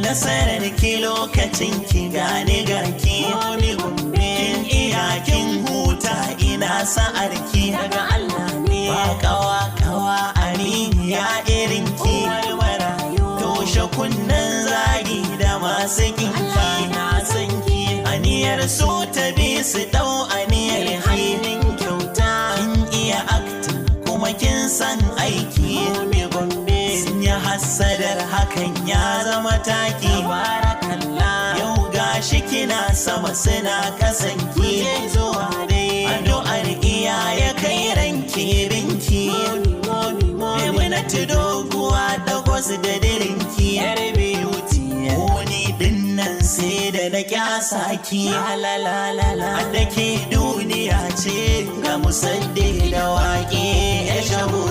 Nasarar ki, lokacin ki, gane gaki. Mommy Gombe, kin iya, kin huta, ina sa'ar ki, daga Allah ne. Ba kawa kawa aminiya irin ki. Toshe kunnen zagi da masu kinki, na san ki. Aniyar so ta bi su dau aniyar hannun kyauta. Kin iya acting kuma kin san aiki. Mommy Gombe, sun yi hassadar hakan ya zama taki. Barakallah, yau gashi kina sama, suna kasanki. Zuwa dai addu'ar iyaye kai ranki binki. Maimunatu doguwa, dagwas da dirinki, yar beauty. Wani dinnan sai da na kyasa ki. La la la la, da ke duniya ce ga musaddi da waƙe ya shago.